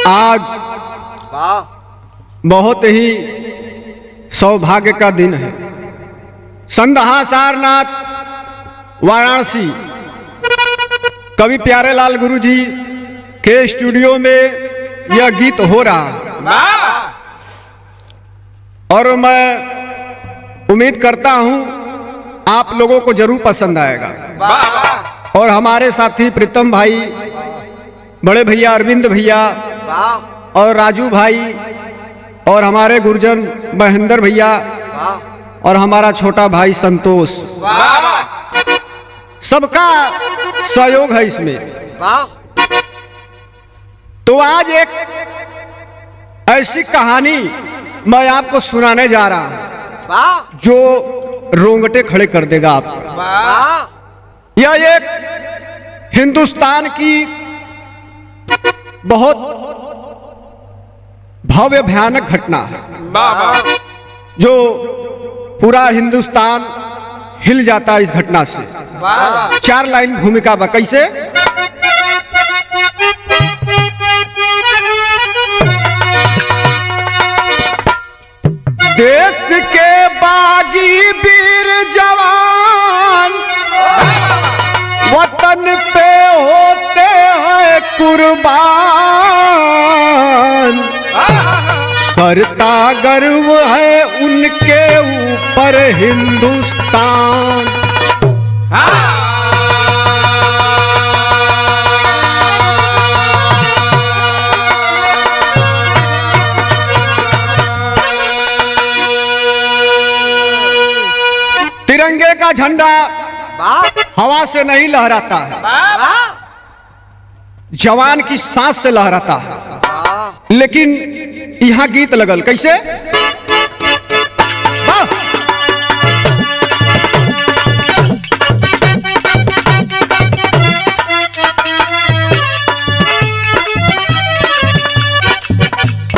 आज बहुत ही सौभाग्य का दिन है। संदहा सारनाथ वाराणसी कवि प्यारेलाल गुरु जी के स्टूडियो में यह गीत हो रहा है और मैं उम्मीद करता हूं आप लोगों को जरूर पसंद आएगा। और हमारे साथी प्रीतम भाई, बड़े भैया अरविंद भैया और राजू भाई और हमारे गुरुजन महेंद्र भैया और हमारा छोटा भाई संतोष, सबका सहयोग है इसमें। तो आज एक ऐसी कहानी मैं आपको सुनाने जा रहा हूं जो रोंगटे खड़े कर देगा आप। यह एक हिंदुस्तान की बहुत भव्य भयानक घटना है जो पूरा हिंदुस्तान हिल जाता है इस घटना से। चार लाइन भूमिका बा, कैसे? देश के बागी वीर जवान वतन पे होते हैं कुर्बान, करता गर्व है उनके ऊपर हिंदुस्तान। तिरंगे का झंडा हवा से नहीं लहराता है, जवान की सांस से लहराता है। लेकिन यहां गीत लगल, कैसे?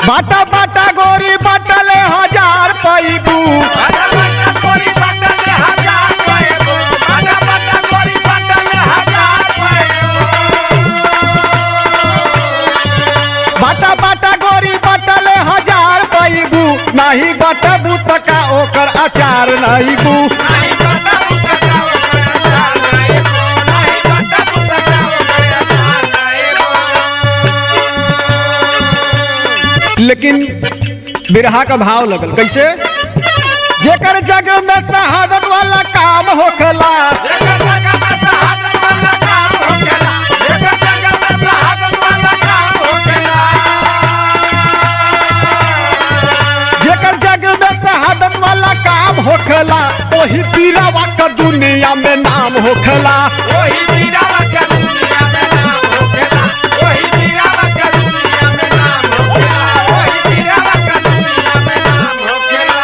बाटा बाटा गोरी बाटले हजार पैबू, बाटा बाटा गोरी बाटले हजार पैबू, नहीं बटबू तका ओकर अचार नहीं बू। लेकिन बिरहा का भाव लगल, कैसे? जेकर जग में शहादत वाला काम होखला, जेकर जग में शहादत वाला काम होखला, ओही पीरावा का दुनिया में नाम होखला। ओही पीरावा का दुनिया में नाम होखला, ओही पीरावा का दुनिया में नाम होखला, ओही पीरावा का दुनिया में नाम होखला।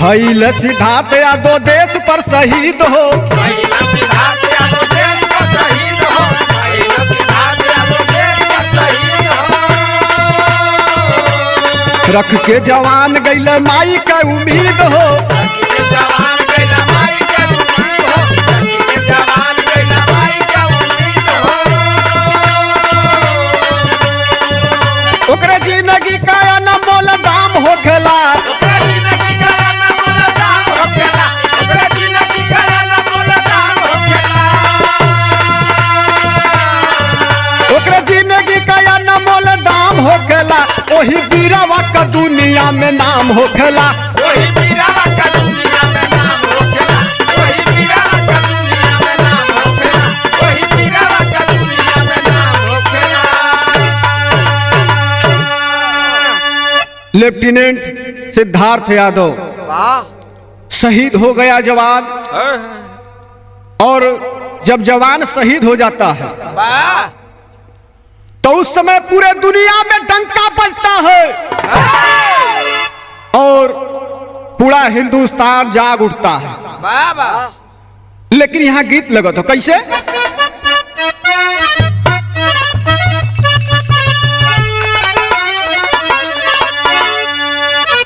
भइल सिद्धार्थ यादव देश पर शहीद हो, भइल सिद्धार्थ यादव देश पर शहीद हो, भइल सिद्धार्थ यादव देश पर शहीद हो। रख के जवान गइल माई के उम्मीद हो, रख के जवान गइल माई के उम्मीद हो, रख के जवान गइल माई के उम्मीद हो। ओकरे जिंदगी का अनमोल दाम होखेला, ओकरे जिंदगी का अनमोल दाम होखेला, ओकरे जिंदगी का अनमोल दाम होखेला। ओकरे जिंदगी का अनमोल दाम होखेला, ओही बीरावा का दुनिया में नाम होखेला। ओही पीरावा का दुनिया में नाम होखेला, ओही पीरावा का दुनिया में नाम होखेला, ओही पीरावा का दुनिया में नाम होखेला। लेफ्टिनेंट सिद्धार्थ यादव शहीद हो गया जवान। और जब जवान शहीद हो जाता है तो उस समय पूरे दुनिया में डंका बजता है और पूरा हिंदुस्तान जाग उठता है। लेकिन यहां गीत लगत हो, कैसे?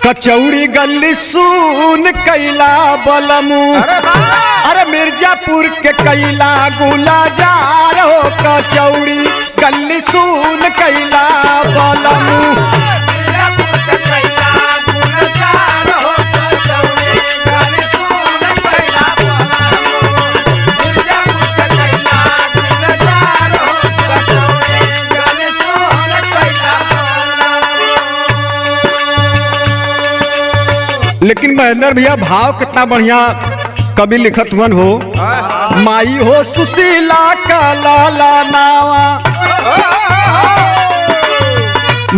कचौड़ी गली सुन कैला बलमू, अरे मिर्जापुर के कैला गुला जा रहो। कचौड़ी गल्ली सुन कैला बलमू। लेकिन महेंद्र भैया भाव कितना बढ़िया कवि लिखत हुन हो। माई हो सुशीला का लाला नावा,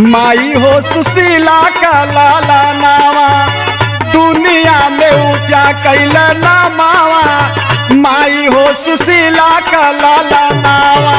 माई हो सुशीला का लाला नावा, दुनिया में ऊंचा कैला ना मावा, माई हो सुशीला का लाला नावा।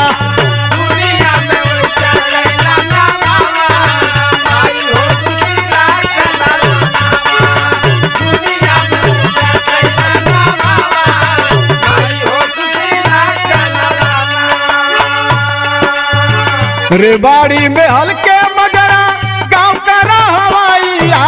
रेवाड़ी में हल्के मजरा गांव का हवाईया,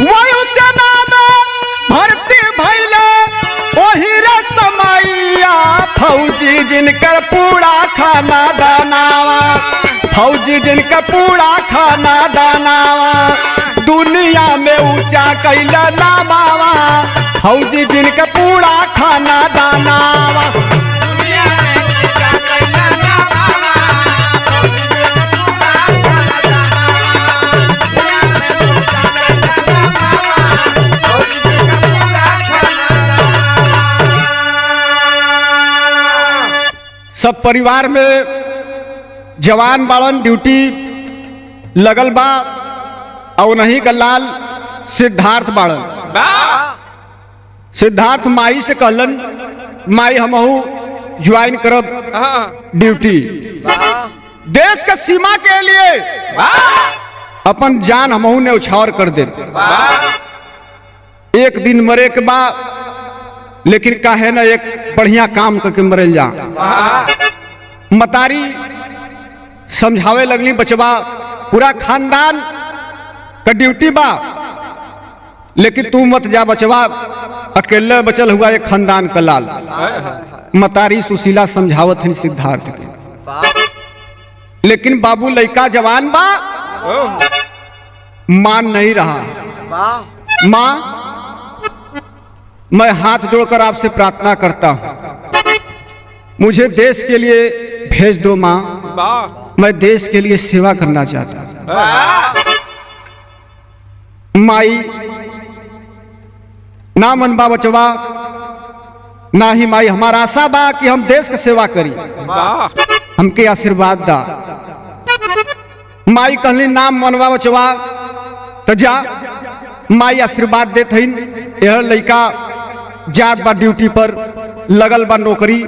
वायुसेना में भर्ती भैले ओही रे समैया, फौजी जिनकर पूरा खाना दानावा, फौजी जिनकर पूरा खाना दानावा, दुनिया में ऊंचा कैला नामावा, फौजी जिनकर पूरा खाना दानावा। सब परिवार में जवान बाड़न ड्यूटी लगल बा और नहीं का लाल सिद्धार्थ बाड़न। सिद्धार्थ माई से कहलन, माई हमहू ज्वाइन करब ड्यूटी, देश के सीमा के लिए अपन जान हमहू ने उछावर कर दे। एक दिन मरे के बा, लेकिन काहे ना एक बढ़िया काम करके मरल जा। मतारी समझावे लगली, बचवा पूरा खानदान का ड्यूटी बा, लेकिन तू मत जा बचवा, अकेले बचल हुआ एक खानदान का लाल। मतारी सुशीला समझावत हन सिद्धार्थ के, लेकिन बाबू लड़का जवान बा, मान नहीं रहा। माँ मैं हाथ जोड़कर आपसे प्रार्थना करता हूँ, मुझे देश के लिए भेज दो माँ, मैं देश के लिए सेवा करना चाहता हूँ। माई ना मन बा बचवा, ना ही माई हमारा आशा बा कि हम देश के सेवा करी, हमके आशीर्वाद दा। माई कहली नाम मनवा बचवा तो जा, माई आशीर्वाद देत हईन। यह लड़का जात बा ड्यूटी पर लगल बा नौकरी,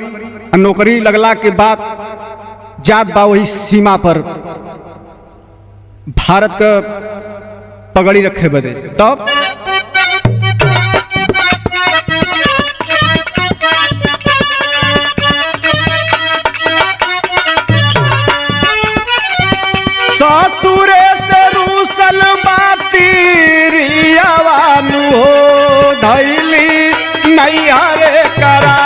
नौकरी लगला के बाद जात बा वही सीमा पर भारत का पगड़ी रखे बदे। तब ससुरे से रूसल बातीरियावानु हो धैली नैहर करा।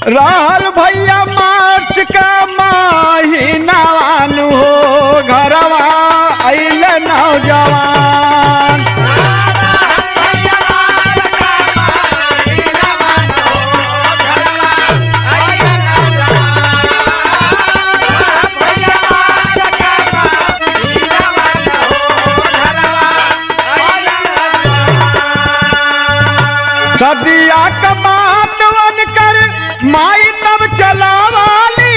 रहल भैया मार्च का महीनावानु हो घरवा अइल नौजवान। सदिया का बात वन कर माई तब चलावाली,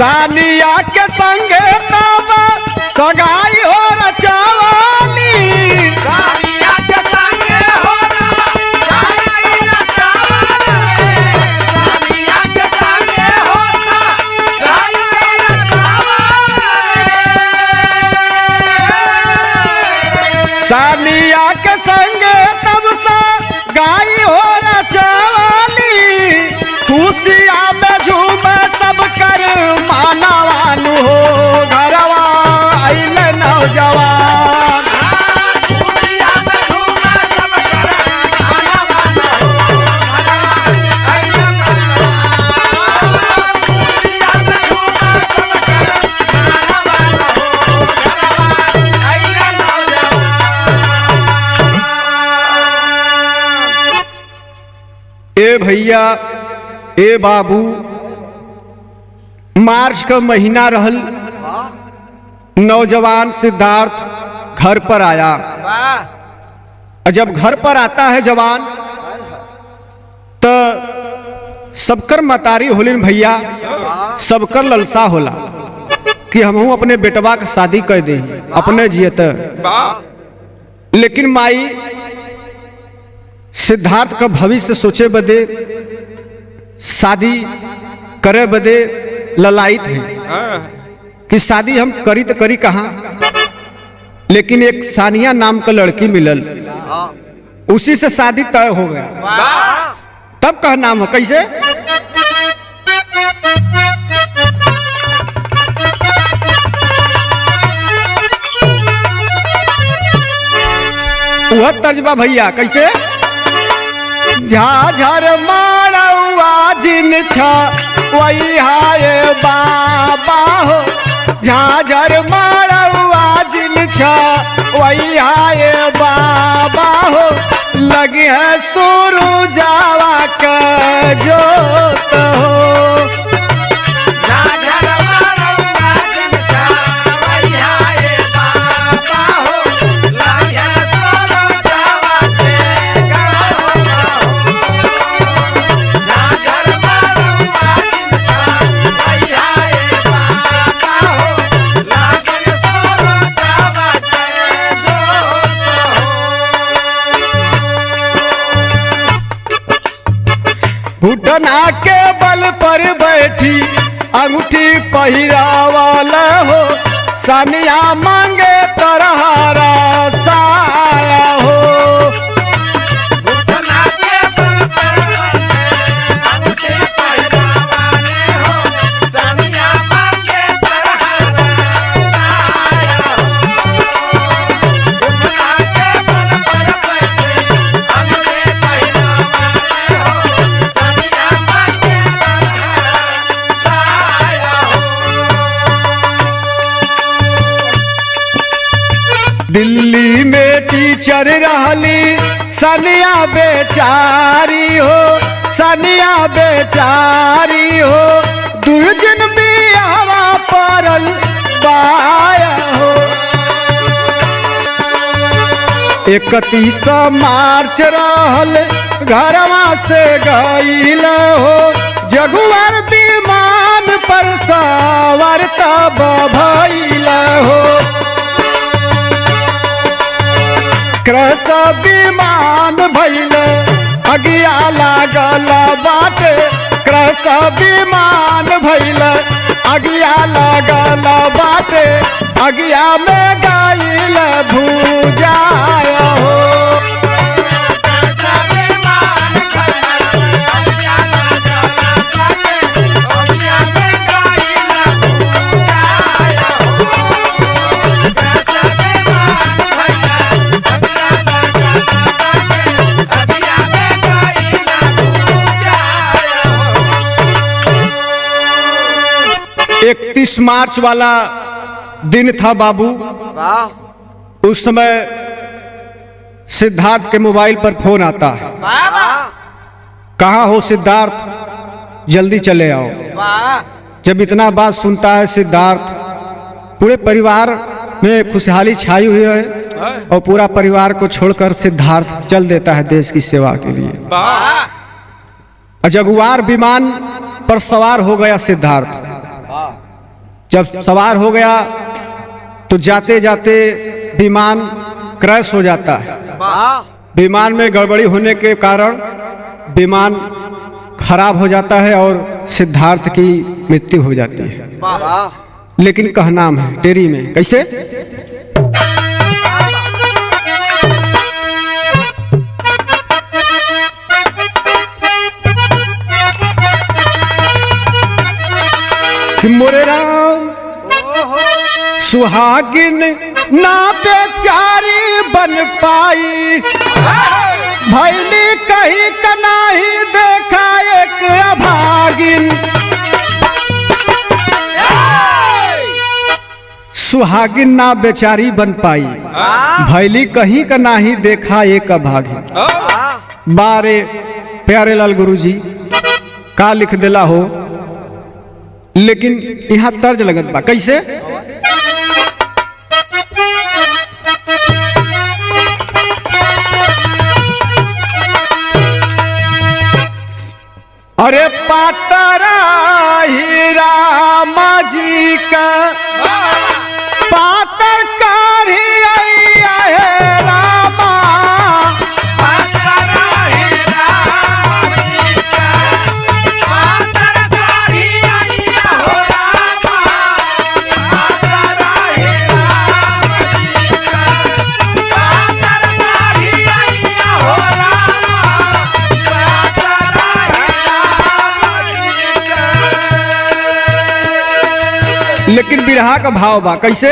सानिया के संगे तब सगाई हो रचावाली। सानिया के संगे हो सगाई रचावली। सानिया के संगे हो सगाई रचावली। सानिया के संगे तब सगाई हो रचावाली। खुशिया में झूम सब कर मानवानु हो, घरवा आइल नौजवान। खुशिया में झूम सब कर मानवानु हो, घरवा आइल नौजवान। खुशिया में झूम सब कर मानवानु हो, घरवा आइल नौजवान। ए भैया ए बाबू, मार्च का महीना रहल, नौजवान सिद्धार्थ घर पर आया। वाह। और जब घर पर आता है जवान तो सबकर मतारी होलिन भैया, सबकर ललसा होला कि हमहू अपने बेटवा के शादी कर दे अपने जियत। लेकिन माई सिद्धार्थ का भविष्य सोचे बदे, शादी करे बदे ललायित है कि शादी हम करी तो करी कहाँ। लेकिन एक सानिया नाम का लड़की मिलल, उसी से शादी तय हो गया। तब कह नाम हो कैसे? वह तर्जबा भैया कैसे? झाझर मारौआ जिन छ वही हाय बाबा हो, झाझर मारौआ जिन छ वही हाय बाबा हो, लगी है सुरु जावा के जोत हो। झाझर मारौआ जिनका वही हाय बाबा हो, लगी है सुरु जावा के जोत हो। झाझर मारौआ जिनका वही हाय बाबा हो, लगी है सुरु जावा के जोत हो। घुटना के बल पर बैठी अंगूठी पहिरावल हो, सानिया मांगे तरहारा साया हो। घुटना के बल पर बैठे अंगूठी पहिरावाले हो, सानिया मांगे तरहारा साया हो। घुटना के बल पर बैठे अंगूठी पहिरावाले हो, सानिया मांगे तरहारा साया हो। दिल्ली में टीचर रहली सनिया बेचारी हो, सनिया बेचारी हो, दुर्जन बियावा पड़ल बाया हो। 31 मार्च रहल घरवा से गईल हो, जगुआर विमान पर सवार तब भइल हो। क्रस विमान भइल अगिया लागल बाटे, क्रस विमान भइल अगिया लागल बाटे, अगिया में गईल भूजाय हो। विमान अगिया लागल बाटे, अगिया में गईल भूजाय हो। विमान अगिया लागल बाटे, अगिया में गईल भूजाय हो। 31 मार्च वाला दिन था बाबू। वाह। उस समय सिद्धार्थ के मोबाइल पर फोन आता है, वाह। कहाँ हो सिद्धार्थ, जल्दी चले आओ। वाह। जब इतना बात सुनता है सिद्धार्थ, पूरे परिवार में खुशहाली छाई हुई है और पूरा परिवार को छोड़कर सिद्धार्थ चल देता है देश की सेवा के लिए। वाह। जगुआर विमान पर सवार हो गया सिद्धार्थ। जब सवार हो गया तो जाते जाते विमान क्रैश हो जाता है। विमान में गड़बड़ी होने के कारण विमान खराब हो जाता है और सिद्धार्थ की मृत्यु हो जाती है। लेकिन कहनाम है टेरी में कैसे। कि मोरे राम सुहागिन ना बेचारी बन पाई, भैली कहीं कनाही देखा एक अभागिन। सुहागिन ना बेचारी बन पाई, भैली कहीं का नाही देखा एक अभागिन। बारे प्यारे लाल गुरुजी का लिख दिला हो, लेकिन यहाँ तर्ज लगत बा कैसे। अरे पातरा ही राम जी का पातर कारी है रामा, लेकिन बिरहा का भाव बा कैसे।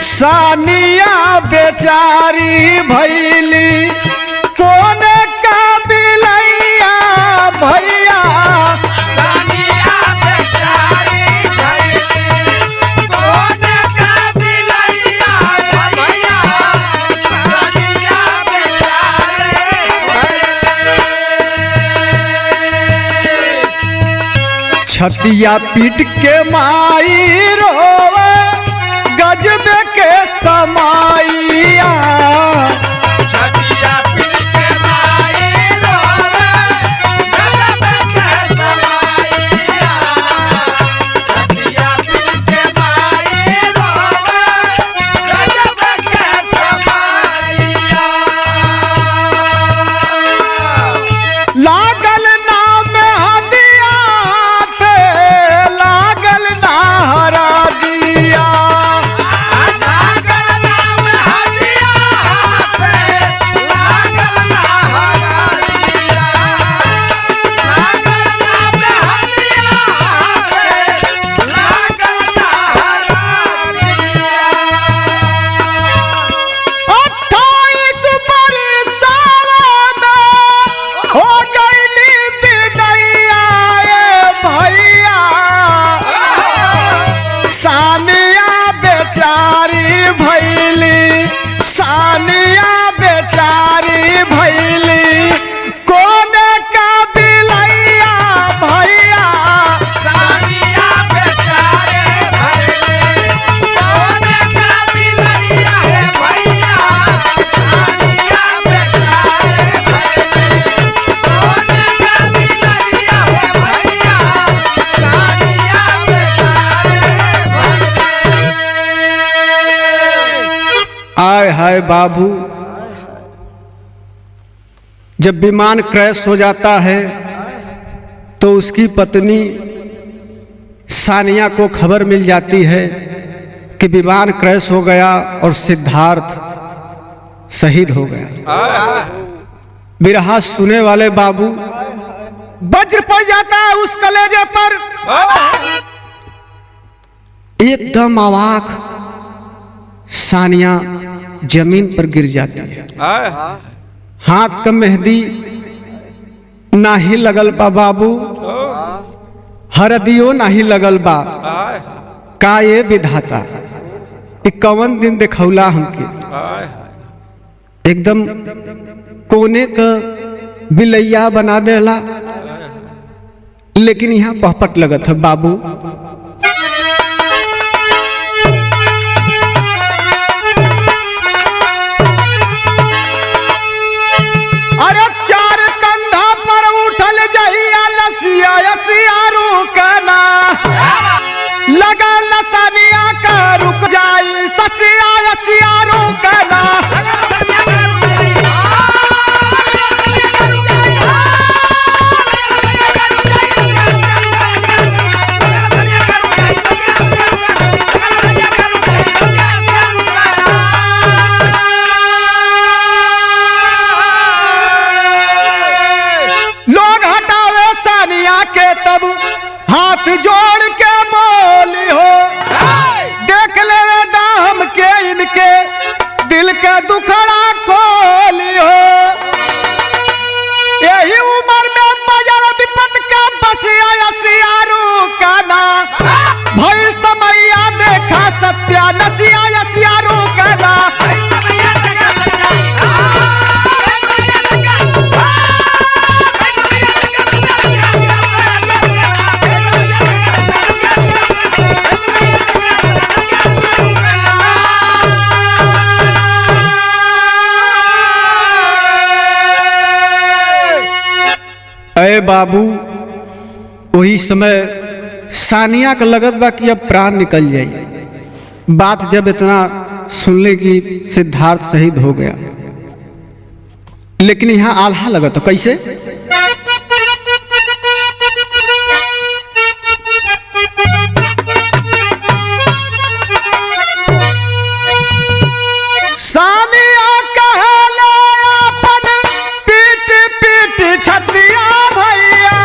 सानिया बेचारी भैली कौन का बिलैया भैया, सानिया बेचारी भैली कौन का बिलैया भैया, सानिया बेचारी भैली। छतिया पीट के माई रोवे गजबे के समाइया, छतिया पीट के माई रोवे गजब के समाइया, छतिया पीट के माई रोवे गजब के समाइया। लागल नाम हदिया थे लागल ना हरा दिया, लागल नाम हदिया से लागल ना हरा दिया, लागल नाम हदिया से लागल ना हरा दिया। 28 बरसावा में हो गईली विदैया ए भैया, सानिया बेचारी भैली, सानिया बेचारी भैली कौन का बिलैया भैया, सानिया बेचारे भैले कौन का बिलैया है भैया, सानिया बेचारे भैले कौन का बिलैया है भैया, सानिया बेचारे भैले। आय हाय बाबू, जब विमान क्रैश हो जाता है तो उसकी पत्नी सानिया को खबर मिल जाती है कि विमान क्रैश हो गया और सिद्धार्थ शहीद हो गया। बिरहा सुने वाले बाबू वज्र पड़ जाता है उस कलेजे पर, एकदम अवाक सानिया जमीन पर गिर जाती है। हाथ का मेहंदी नाही लगल बा बाबू, हरदियो नाही लगल बा, का ये विधाता ई कवन दिन देखौला हमके। एकदम कोने का बिलैया बना देला, लेकिन यहाँ पहपट लगत है बाबू। अरे चार कंधा पर उठल जहिया लसिया के दुखड़ा खोलियो। यही उम्र में बजर विपत के बसिया यसियारू काना भइल समैया देखा सत्या नसिया यसियारू काना। अरे बाबू वही समय सानिया के लगत बा कि अब प्राण निकल जाए। बात जब इतना सुनले कि सिद्धार्थ शहीद हो गया, लेकिन यहाँ आल्हा लगत हो कैसे। सानिया कहला अपन पीट पीट छतिया भैया।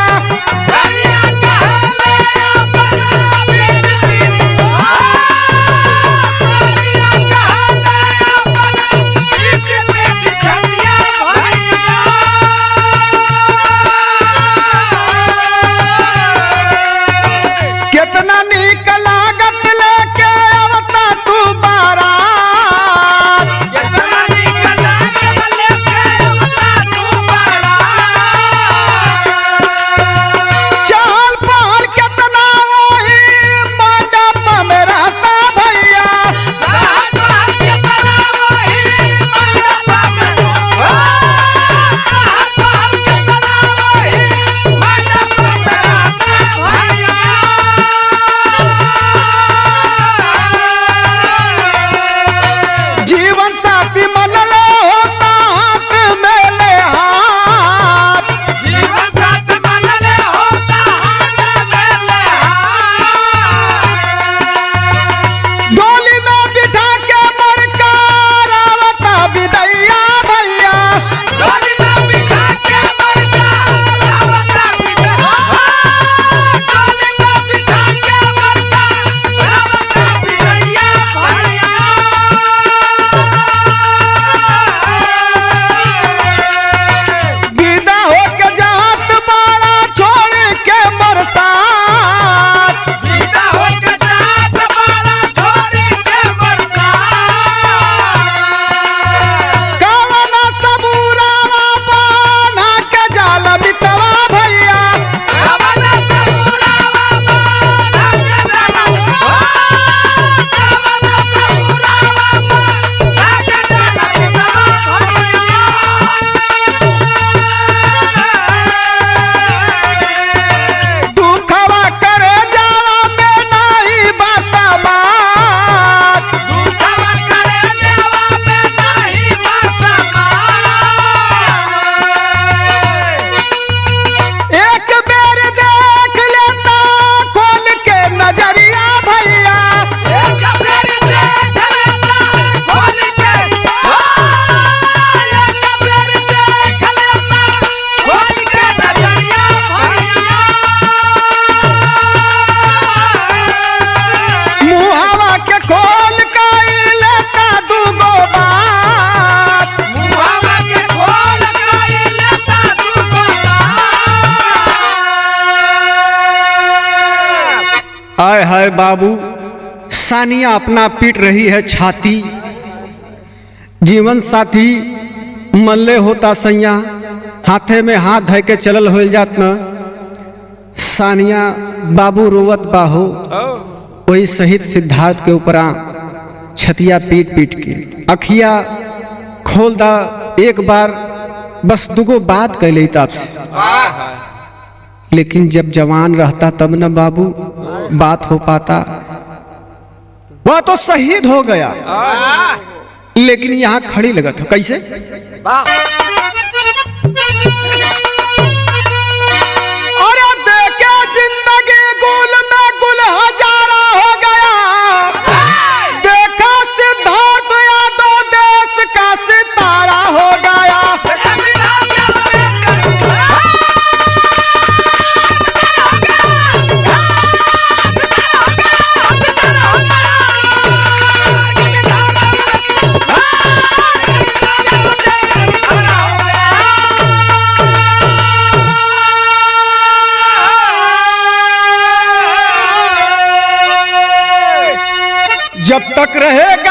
कितना नीक लागत लेके आवता तू बारात। चहल पहल कितना वही मंडप में रहता भैया। जीवन साथी मनलो होता हाथ में ले हाथ। डोली में बिठा के मरकार आवता विदैया भैया। विदा होके जात बाड़ा छोड़ के मोर साथ। कवना सबूरावा बना के जाल मितवा भैया। दुखवा करे जावा में नाही बसमात। एक बेर देख लेता खोल के नजरिया भैया। मुहावा के खोल के लेता दूगो बात। आय हाय बाबू, सानिया अपना पीट रही है छाती। जीवन साथी मल्ले होता सैया, हाथे में हाथ धर के चलल होल जात न। सानिया बाबू रोवत बाहो, वही शहीद सिद्धार्थ के ऊपरा छतिया पीट पीट के अखिया खोल दा एक बार, बस दुगो बात कह ली आपसे। लेकिन जब जवान रहता तब न बाबू बात हो पाता। वह तो शहीद हो गया, लेकिन यहाँ खड़ी लगत हो कैसे। अरे देखे जिंदगी गुल में गुल हजारा हो गया। देखा सिद्धार्थ यादव देश का सितारा हो गया। Oh!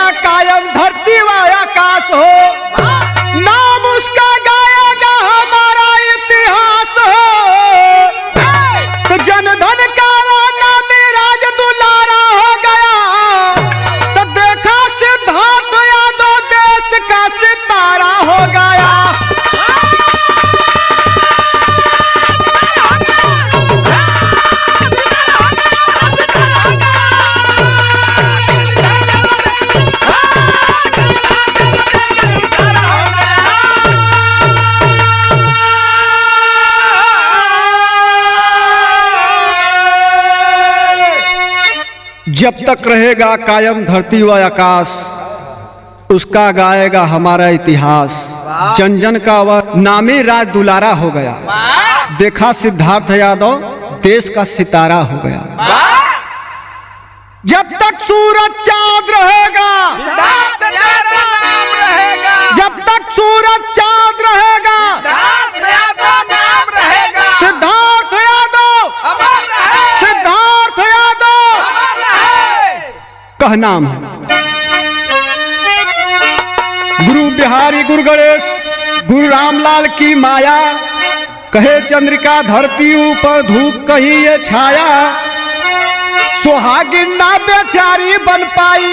रहेगा कायम धरती व आकाश हो, नाम उसका गाएगा हमारा इतिहास हो। तो जनधन का वो नामी राज दुलारा हो गया, तो देखा सिद्धार्थ यादव देश का सितारा हो गया। जब तक रहेगा कायम धरती व आकाश, उसका गाएगा हमारा इतिहास। जन जन का वह नामी राज दुलारा हो गया, देखा सिद्धार्थ यादव देश का सितारा हो गया। जब तक सूरज चांद रहेगा, सिद्धार्थ यादव नाम रहेगा, जब तक सूरज चांद रहेगा, सिद्धार्थ यादव नाम रहेगा, सिद्धार्थ यादव, अमर रहे, सिद्धार्थ यादव अमर रहे। कह नाम है। गुरु बिहारी गुरु गणेश गुरु रामलाल की माया, कहे चंद्रिका धरती ऊपर धूप कही ये छाया। सुहागिन ना बेचारी बन पाई,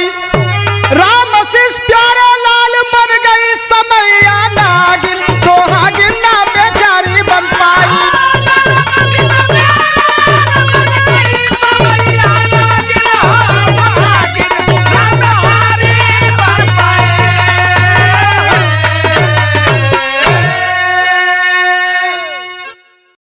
राम आशीष प्यारे लाल बन गई समैया नागिन।